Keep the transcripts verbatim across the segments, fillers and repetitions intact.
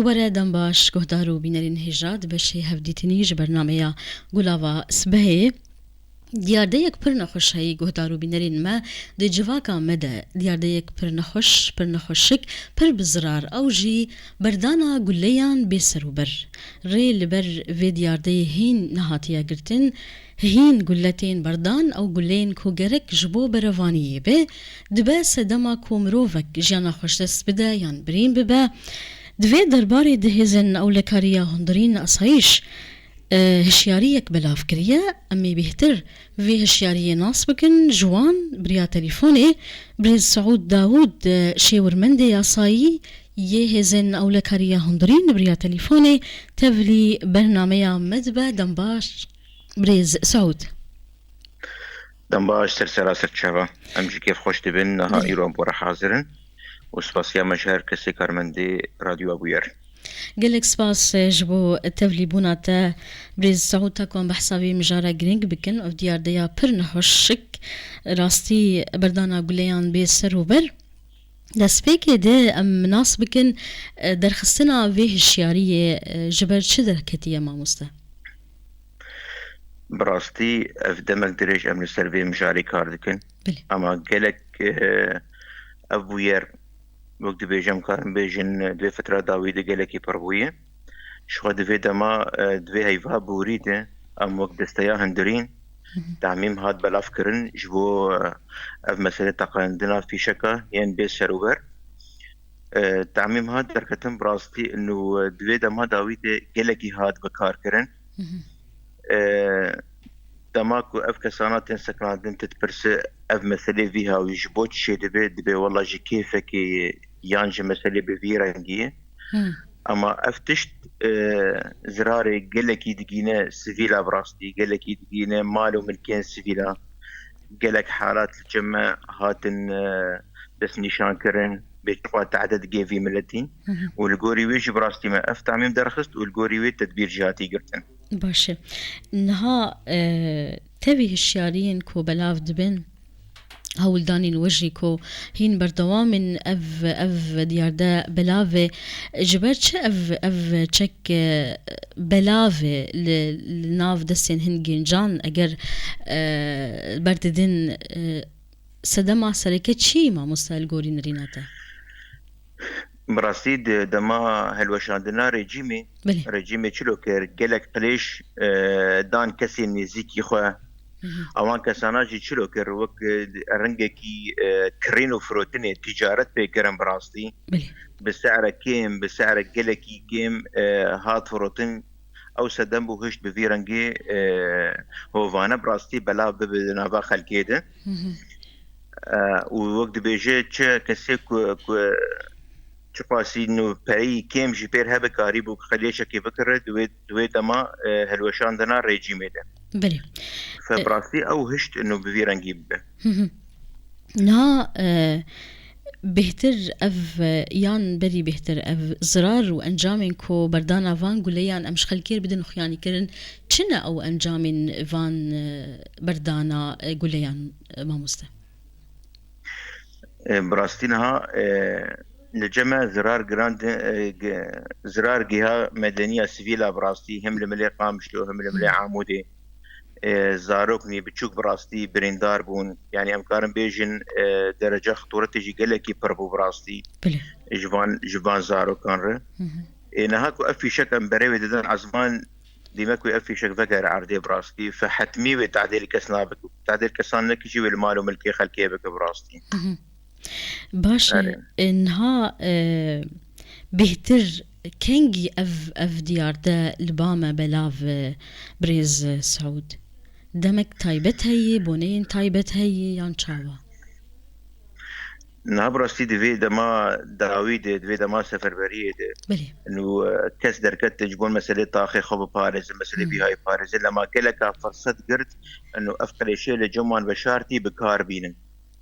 Were dem baş, guhdar û bînerên hêja di beşê hevdîtinî ji bernameya Gulava Sibehê. Diyardeyek pir nexweş heyî guhdar û bînerên me di civaka me de. Diyardeyek pir nexweş, pir nexweşik, pir bi zirar. Ew jî berdana guleyan bê ser û ber. Rê li ber vê diyardeyê hîn nehatiye girtin. Hîn gule tên berdan, ew guleyên ku gerek ji bo berevaniyê be, dibe sedema ku mirovek jiyana xwe ji dest bide yan birîn bibe. Divê derbarê di hêzên ewlekariya hundirîn asayîş, e, hişyariyek belav kiriye. Em ê bêhtir vê hişyariyê nas bikin. Ji wan bi riya telîfonê birêz Seûd Dawûd, e, şêwirmendê yasayî yê hêzên ewlekariya hundirîn bi riya telîfonê tevlî bernameya me dibe. Dem baş. Birêz Seûd. Dem baş, ser sera ser çava. Em ji kêf xweş dibin, niha Belê. îro em bo re hazir in. Û spasiya me ji her kesê karmendê Radyoya Bûyer. Gelek spas, eh, ji bo tevlîbûna te. Birêz Seûd, ta ku em behsa vê mijara girîng bikin, ev diyardeya pir nexweşik, rastî berdana guleyan bê ser û ber. Destpêkê de em nas bikin, e, derxistina vê hişyariyê, e, ji ber çi derketiye, mamoste? Bi rastî ev demek dirêj em li ser vê mijarê kar dikin. Belê. Ama gelek, e, ev bûyer, wek dibêjim, karin bêjin, di vê fitra dawî de gelekî pir bûye. Ji xwe di vê dema, e, di vê heyva borî de em wek desteya hundirîn Hı hı. temîm hat belavkirin ji bo, e, ev mesele teqandina fîşeka yên bê serûber. E, temîm hat derketin bi rastî û, e, di vê dema dawî de gelekî hat bikarkirin. Hı hı. E, dema ku ev kesana tên sekinandin, tu dipirse ev meselê vî hawî ji bo çi çêdibe, dibê wela ji kêfekê ye yan ji meselê bi vî rengî ye. Hı. Ama ev tişt, e, zirarê gelekî digîne sivîla bi rastî, gelekî digîne mal û milkên sivîla. Gelek halat li cem me hatin, e, destnîşankirin, bê çiqa tehdid gê vî miletî. Hı hı. Û li gorî wê jî bi rastî me ev temîm derxist û li gorî wê tedbîr jî hatî girtin. Baş e. Niha, e, tevî hişyariyên ku belav dibin, hewldanên we jî ku hîn berdewam in, ev, ev diyarde belav e. Ji ber çi ev, ev çek, e, belav e li, li nav destên hin gencan, eger, e, berdidin, e, sedema sereke çi, mamoste, li gorî nirîna te? Bi rastî di dema hilweşandina rejîmê, Belê. rejîmê çilo kir, gelek qilêş, e, dan kesên nêzîkî xwe. Hı hı. Ewan kesana jî çilo kir, wek, e, rengekî, e, kirîn û firotinê, ticaret pê kirin bi rastî. Belê. Bi se're kêm, bi se're gelekî kêm, e, hat firotin. Ew sedem bû hişt bi vî rengî, e, hovane bi rastî belav bibe di nava xelkê de. Hı hı. E, û wek dibêje, çi kesê ku, ku çiqasî nû pereyî kêm jî pêr hebe karîbû qilêşekê bikire, di wê, di wê dema, e, hilweşandina rejîmê de. Belê. Fe E, bi rastî ew hişt nû bi vî rengî bibe. Hı hı. Niha, e, bêhtir ev, e, yan berî bêhtir ev zirar û encamên ku berdana van guleyan em ji xelkê re bidin xuyanîkirin, çi ne ew encamên van, e, berdana, e, guleyan, e, mamoste? E, bi rastî niha, e, li cem me zirar giran di, e, gi-, zirar giha medeniya sivîla bi rastî, hem li milê Qamişlo, hem li milê Hı. Amûdê, e, zarok nî biçûk bi rastî birîndar bûn. Yanî em karin bêjin, e, derece xitoretê jî gelekî pir bû bi rastî Belê. ji van, ji van zarokan re. Hı hı. Ê, niha ku ev fîşek em berê wê didin ezman, dîme ku ev fîşek vegere erdê bi rastî, fe hetmî wê tehdê li kes nabik. Tehdê li kesan nekişî wê li mal û milkê xelkê bike bi rastî. Hı hı. Baş e, Erê. e, niha, e, bêhtir kengî ev, ev diyar de li ba me belav, e, birêz, e, Seûd? Demek taybet heye, boneyên taybet heye yan çawa? Niha bi rastî di vê dema dawî de, di vê dema seferberiyê de, Belê. nû, e, kes derket ji bo meselê taxê xwe biparêze, meselê Hmm. bîhayî parêze, lema geleka firset girt, nû ev qilêşê li cem wan veşartî bi kar bînin.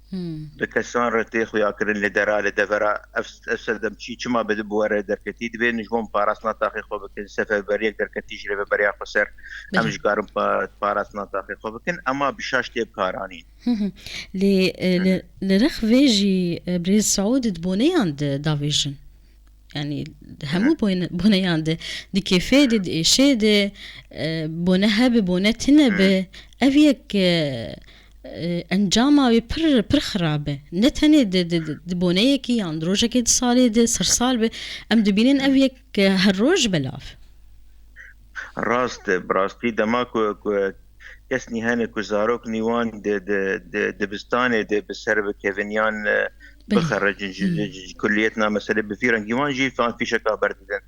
Hmm. Bi kesan re tê xuyakirin li dera, li devera, ev, ev sedemçî çima bi, bi we re derketî, divê ji bo parastina taxê xwe bikin, seferberiyek derketî ji rêveberiya xweser, em Belê. ji karin pa-, parastina taxê xwe bikin, ema bi şaş tê bi kar anîn. Hı hı. Lê, e, li, Hı hı. li rex vê jî, e, birêz Seûd di boneyan de davêjin. Yani hemû bone-, boneyan de, di kêfê de, di êşê de, e, bone hebe, bone tine be, ev yek, e, e, encama wê pir, pir xirab e. Ne tenê di, di, di, di boneyekî yan di rojekê di salê de, sersal be, em dibînin ev yek, e, her roj belav. Rast e, bi rastî dema ku, ku kesnî hene ku zaroknî wan di, di, di dibistanê de bi ser bikevin yan, e, Belê. bixerecin ji, ji, ji kuliyetna meselê bi vî rengî wan jî fan fîşeka berdidin.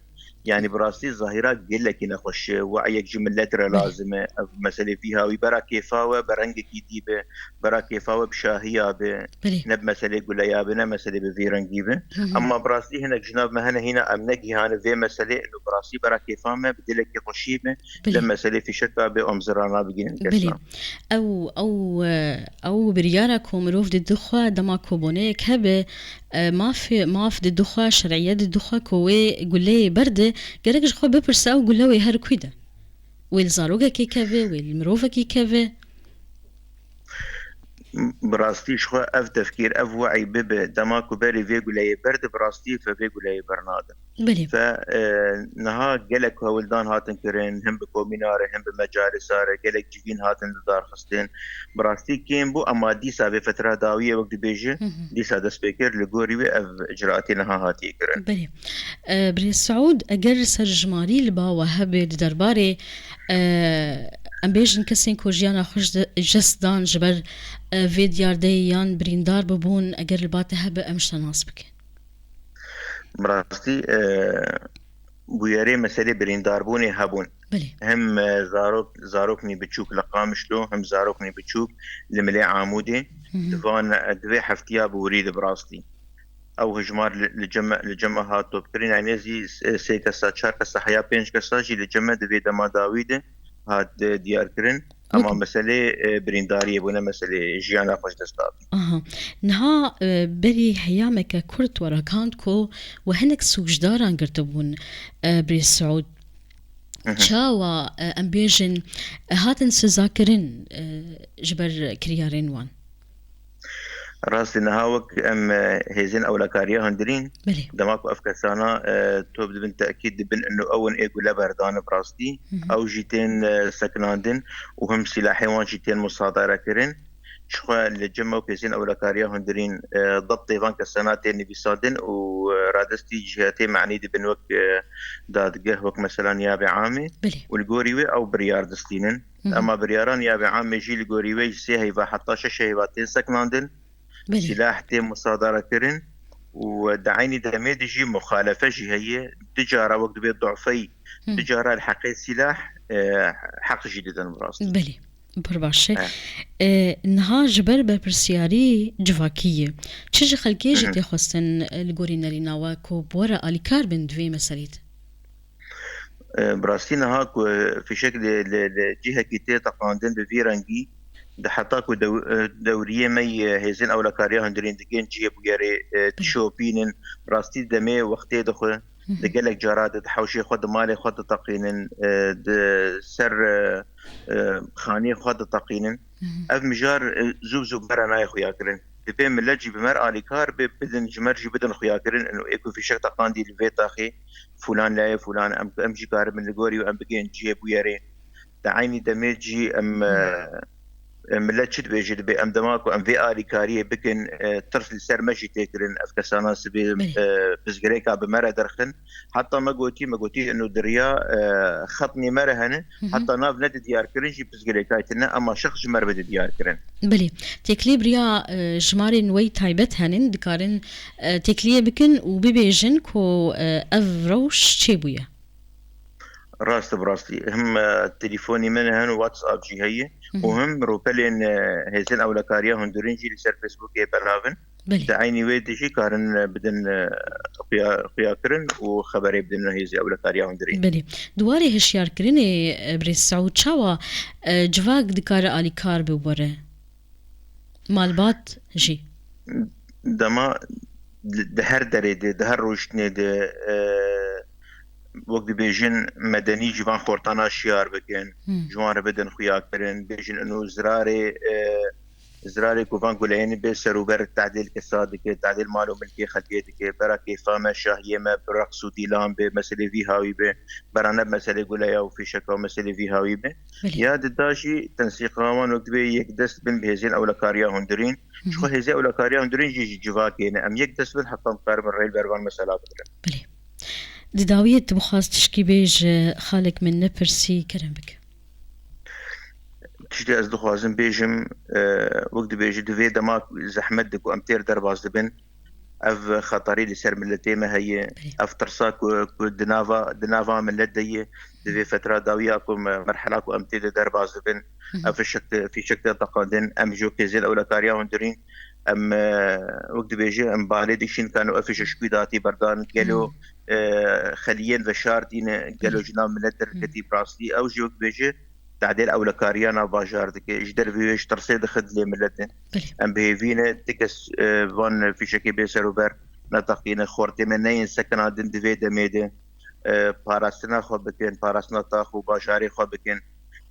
Yani bi rastî zahîra gelekî nexweş e. We'yek ji millet re Belê. lazim e. Ev meselê vî hawî bera kêfa we, be rengekî dî be, bera kêfa we bi şahiya be. Belê. Ne bi meselê guleya be, ne meselê bi vî rengî be. Hı hı. Ama bi rastî hinek ji nav me hene hîna em negihane vê meselê, ino bi rastî bera kêfa me, bi dilekî xweşî be. Belê. Lê meselê fîşeka bê omzirana bigînin Belê. kesan. Ew, ew, e, ew biryara ku mirov didixwe dema ku boneyek hebe, e, mafê, maf didixwe, şer'iyet didixwe ku wê guleyê berde, gerek ji xwe bipirse ew gule wê her kû de. Wê li zarokekê keve, wê li mirovekî keve. Bi rastî ji xwe ev tefkîr, ev we'î bibe, dema ku berê vê guleyê berde, bi rastî fe vê guleyê bernade. Belê. Fe, e, niha gelek hewldan hatin kirin, him bi komîna re, him bi mecalisa re, gelek civîn hatin lidarxistin. Bi rastî kêm bû, ema dîsa vê fetra dawiyê wek dibêje, Hı hı. dîsa dest pê kir, li gorî wê ev icraatê niha hatiye kirin. Belê. E, Birêz Seûd, eger serjimarî li ba we hebe di derbarê, e, em bêjin kesên ku jiyana xwe ji de-, ji dest dan ji ber, e, vê diyardeyê yan birîndar bibûn, eger li ba te hebe em ji te nas bikin. Bi rastî, e, bûyerê meselê birîndarbûnê hebûn. Belê. Hem, e, zarok, zaroknî biçûk li Qamişlo, hem zaroknî biçûk li Milê Amûdê. Hı hı. Di van, e, di vê heftiya bi hûrî de bi rastî. Ew hijmar li, li cem, li cem hat topkirin. Yani nêzî s-, sê kesa, çar kesa, heya pênc kesa jî li cem di vê dema dawî de hat, e, diyar kirin. Ama Wek meselê, e, birîndariyê bû, ne meselê jiyana xwe ji dest da. Aha. Niha, e, berî heyameke kurt we ragihand ku we hinek sûcdaran girtibûn, e, Birêz Seûd. Hı hı. Çawa, e, em bêjin, e, hatin sizakirin, e, ji ber kiryarên wan? Rastî niha wek em, e, hêzên ewlekariya hundirîn, Belê. dema ku ev kesana, e, top dibin, tekîd dibin, ino ew in ê gule berdane bi rastî, Hı hı. ew jî tên, e, sekinandin û him sîlahê wan jî tên musadere kirin. Jixwe li cem ew kesên ewlekariya hundirîn, e, debtê van kesana tê nivîsandin û, e, radestî cihetê manî dibin wek, e, dadgeh, wek mesela niyabê amê Belê. û li gorî wê ew biryar distînin. Hı hı. Ema biryara niyabê amê jî li gorî wê ji sê heyva heta şeş heyva tên sekinandin, Belê. sîlah tê musadara kirin û di eynî demê de jî muxalefe jî heye. Du cara wek dibê du'fey, Hı. du cara li heqê sîlah, e, heq jî didin bi rastî. Belê. Pir baş e. E. E, niha ji ber berpirsyarî civakî ye. Çi ji xelkê jî Hı hı. tê xwestin, e, li gorî nerîna we ku bi we re alîkar bin di vê meselê de? E, bi rastî niha ku fîşek li, li, li cihekî tê teqandin bi vî rengî, di heta ku dew-, e, dewriyê me yê hêzên ewlekariya hundirîn digên cihê bûyerê, e, Hı. dişopînin, bi rastî demê wextê dixwe, Hı hı. di gelek cara de di hewşê xwe, di malê xwe diteqînin, e, di ser, e, e, xaniyê xwe diteqînin. Hı hı. Ev mijar, e, zû bi zû bere nayê xuyakirin. Divê millet jî bi me re alîkar be, bidin ji me re jî bidin xuyakirin. Ino ê ku fîşek teqandî li vê taxê, fulan layê fulan, em, em jî karibin li gorî û em bigihên cihê bûyerê. Di eynî demê jî em, Hı. e, e, millet çi dibêje, dibê em dema ku em vê alîkariyê bikin, e, tirs li ser me jî tê kirin. Ev kesana sibê, Belê. e, pirsgirêka bi me re derxin. Heta me gotî, me gotî, ino di riya, e, xetnê me re hene. Hı hı. Heta nav nedidiyar kirin jî pirsgirêkay tine, ema şexs ji me re bididiyar kirin. Belê. Têkiliyê bi riya, e, jimarên we yî taybet henin, dikarin, e, têkiliyê bikin û bibêjin ku, e, ev rewş çêbûye. Rast e, bi rastî. Him, e, telîfonî min hene, WhatsApp jî heye Hı hı. û him rûpelên, e, hêzên ewlekariya hundirîn jî li ser Facebookê belav in. Belê. Di eynî wê de jî karin, e, bidin, e, xuya-, xuyakirin û xeberê bidin hêzê ewlekariya hundirîn. Belê. Di warê hişyarkirinê, e, Birêz Seûd, çawa, e, civak dikare alîkar be were? Malbat jî. Dema di, di her derê de, di her rojtinê de, e, wek dibêjin, medenî ji van xortana şiyar bikin, Hmm. ji wan re bidin xuyakirin, bêjin ino zirarê, e, Zirarê ku van guleyên bê serûber tedêl kesa dike, tedêl mal û milkê xelkê dike, bera kêfa me, şahiyê me, bi reqs û dîlan bê, meselê vî hawî bê, bera ne meselê guleya û fîşeka û meselê vî hawî bê. Belê. Ya dida jî tensîqa wan wek divê yek dest bin bi hêzên ewlekariya hundirîn. Ji xwe hêzê ewlekariya hundirîn jî ji civakê ne. Em yek dest bin heta em karin rê li ber van mesela bigirin. Belê. Di dawiyê tu bixwaz tişkî bê ji xalek min nepirsî, kerem bike. Tiştê ez dixwazim bêjim, e, wek dibêjî, di vê dema zehmet de ku em têr derbas dibin, ev xetarî li ser miletê me heye, Belê. ev tirsa ku, ku di nava, di nava milet de ye, di vê fetra dawiya ku me, merhela ku em tê de derbas dibin, Hı hı. ev fişek, fîşek te teqandin, em ji wek hêzên ewlekariya hundirîn, em, e, wek dibêjî, em balê dikişîn kan û ev fîşek ji ku datî berdan, gelo, Hı. e, xeliyên veşartî ne, gelo Belê. ji nav milet Hı. derketî bi rastî, ew jî wek dibêjî, tedêl ewlekariya nav bajar dike. Ji dervê wê ji tirsê dixe dilê miletê. Belê. Em bi hêvî ne ti kes, e, van fîşekê bê serûber neteqîne, xortê me neyên sekinandin di vê demê de, e, parastina xwe bikin, parastina tax û bajarê xwe bikin.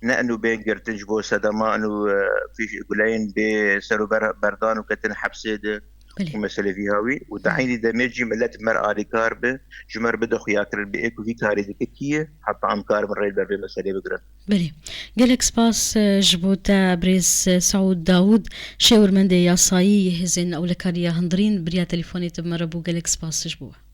Ne eno bên girtin ji bo sedema, eno, e, fîş-, guleyên bê serûber berdan û ketin hepsê de Belê. û meselê vî hawî. Û di Hı. eynî demê jî milet mer alîkar bi, ji mer bide xuyakirin bi ê ku vî karê dike kî ye, heta em karin rê li ber vê meselê bigirin. Belê. Gelek spas, e, ji bo te birêz, e, Saûd Dawûd, şêwirmendê yasayî yê hêzên ewlekariya hundirîn, bi riya telefonê tu bi me re bû. Gelek spas ji bo we.